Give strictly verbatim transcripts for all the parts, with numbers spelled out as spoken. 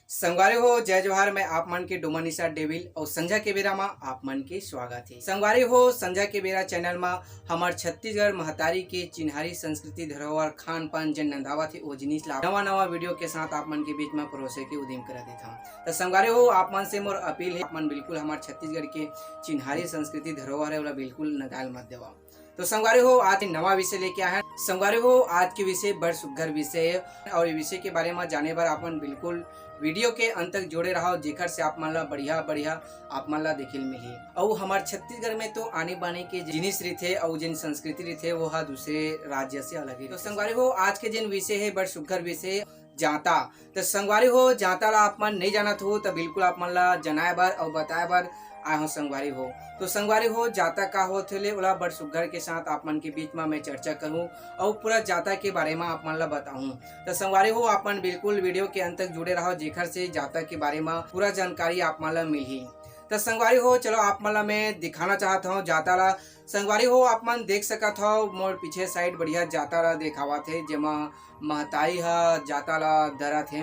संगवारी हो, जय जोहार। मैं आप मन के डोमन निशा डेविल अउ संझा के बेरा मा आप मन के स्वागत हे। संगवारी हो, संझा के बेरा चैनल मा हमर छत्तीसगढ़ महतारी के चिन्हारी संस्कृति धरोहर खान पान जेन नंदावत हे, ओ जिनिस ला नवा नवा वीडियो के साथ आप मन के बीच मा परोसे के उदीम करा देत हौं। त संगवारी हो, आप मन से मोर अपील हे, आप मन बिल्कुल हमर छत्तीसगढ़ के चिन्हारी संस्कृति धरोहर हे, ओला बिल्कुल नंदाल मत देवव। तो संगवारी हो, आज नवा विषय लेके आए हन। संगवारी हो, आज के विषय बड़ सुग्घर विषय हे अउ ये विषय के बारे मा जाने बर आप मन बिल्कुल वीडियो के अंत तक जुड़े रहव, जेकर से आप मन ला बढ़िया बढ़िया आप मन ला देखे ल मिलही। अउ हमर छत्तीसगढ़ में तो आनी बानी के जिनिस रिथे अउ जेन संस्कृति रिथे, वो हा दूसरे राज्य से अलग ही तो रिथे। संगवारी हो, आज के जेन विषय हे बड़ सुग्घर विषय हे, जांता। त संगवारी हो, जांता ला आप मन नइ जानत हो त बिल्कुल आप मन ला जनाए बर अउ बताए बर आए हौं संगवारी हो। तो संगवारी हो, जांता का होथे ले ओला बड़ सुग्घर के साथ आप मन के बीच मा मैं चर्चा करूं अउ पूरा जांता के बारे मा आप मन ला बताऊं। त संगवारी हो, आप मन बिल्कुल वीडियो के अंत तक जुड़े रहव, जेकर से जांता के बारे मा पूरा जानकारी आप मन ला मिलही। त संगवारी हो, चलो आप मन ला मैं दिखाना चाहत हौं जांता ला। संगवारी हो, आप मन देख सकत हव मोर पीछे साइड बढ़िया जांता ला देखावत हे, जेमा महतारी ह जांता ला धरत हे।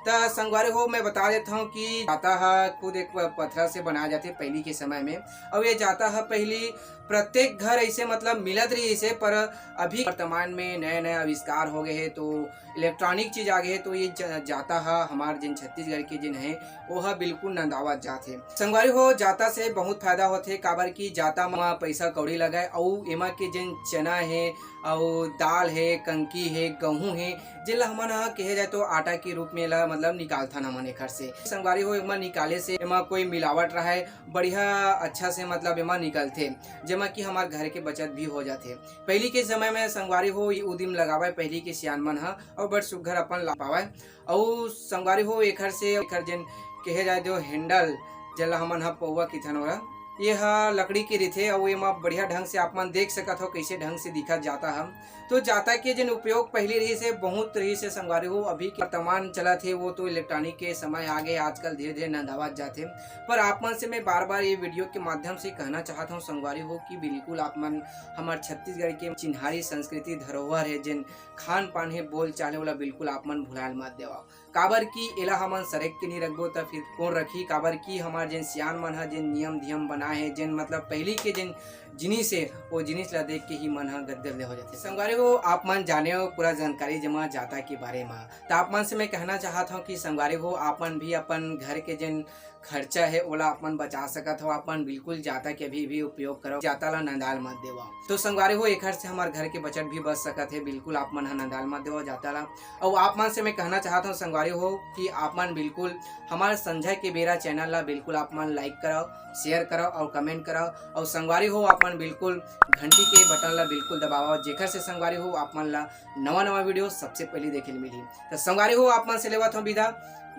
त संगवारी हो, मैं बता देत हौं कि जांता ह खुद एक प-, पथरा से बनाए जाथे पहिली के समय में, अउ ये जांता ह पहिली प्रत्येक घर ऐसे मतलब मिलत रहिस हे, पर अभी वर्तमान में नया नया आविष्कार हो गए हे, तो इलेक्ट्रॉनिक चीज आ गए हे, तो ये ज-, जांता ह हमार जेन छत्तीसगढ़ के जेन हे, ओह बिल्कुल नंदावत जात हे। संगवारी हो, जांता से बहुत फायदा होथे, काबर कि जांता म पैसा कौड़ी लगय अउ एमा के जेन चना हे अउ दाल हे, कंकी हे, गहूं हे, जेला हमन ह कहे जाए तो आटा के रूप में एला मतलब निकालथन हमन एखर से। संगवारी हो, एमा निकाले से एमा कोई मिलावट रहय, बढ़िया अच्छा से मतलब एमा निकलथे, जेमा कि हमर घर के बचत भी हो जाथे। पहिली के समय में संगवारी हो, ये उदिम लगावय पहिली के सियान मन ह अउ बड़ सुग्घर अपन ला पावय। अउ संगवारी हो, एखर से एखर जेन कहे जाए जो हैंडल, जेला हमन ह पौवा किथन ओला, ये ह लकड़ी के रिथे अउ एमा बढ़िया ढंग से आप मन देख सकत हो कइसे ढंग से दिखत जांता ह। तो जांता के जेन उपयोग पहिली रहिस हे, बहुत रहिस हे संगवारी हो, अभी के वर्तमान चलत हे वो तो इलेक्ट्रॉनिक के समय आ गए, आजकल धीरे धीरे नंदावत जात हे। पर आप मन से मैं बार बार ये वीडियो के माध्यम से कहना चाहत हौं संगवारी हो कि बिल्कुल आप मन हमर छत्तीसगढ़ के चिन्हारी संस्कृति धरोहर हे, जेन खान पान हे, बोल चाल हे, ओला बिल्कुल आप मन भुलाए ल मत देवव। काबर कि एला हमन सरेक के नइ रखबो त फिर कोन रखही? काबर कि हमर जेन सियान मन ह जेन नियम धियम बनाए हे, जेन मतलब पहिली के जेन जिनिस हे, वो जिनिस ला देख के ही मन ह गदगद ले हो जाथे। संगवारी हो, आप मन जाने हो पूरा जानकारी जेमा जांता के बारे मा, त आप मन से मैं कहना चाहत हौं कि संगवारी हो, आप मन भी अपन घर के जेन खर्चा हे ओला आप मन बचा सकत हो, आप मन बिल्कुल जांता के अभी भी उपयोग करव, जांता ला नंदाल मत देवव। तो संगवारी हो, एखर से हमर घर के बचत भी बच सकत हे, बिल्कुल आप मन ह नंदाल मत देवव जांता ला। अउ आप मन से मैं कहना चाहत हौं संगवारी हो कि आप मन बिल्कुल हमर संझा के बेरा चैनल ला बिल्कुल आप मन लाइक करव, शेयर करव अउ कमेंट करव। अउ संगवारी हो, आप मन बिल्कुल घंटी के बटन ला बिल्कुल दबावव, जेखर से संगवारी हो आप मन ला नवा नवा वीडियो सबसे पहिली देखे ल मिलही। त संगवारी हो, आप मन से लेवत हौं बिदा।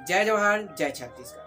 जय जोहार, जय छत्तीसगढ़।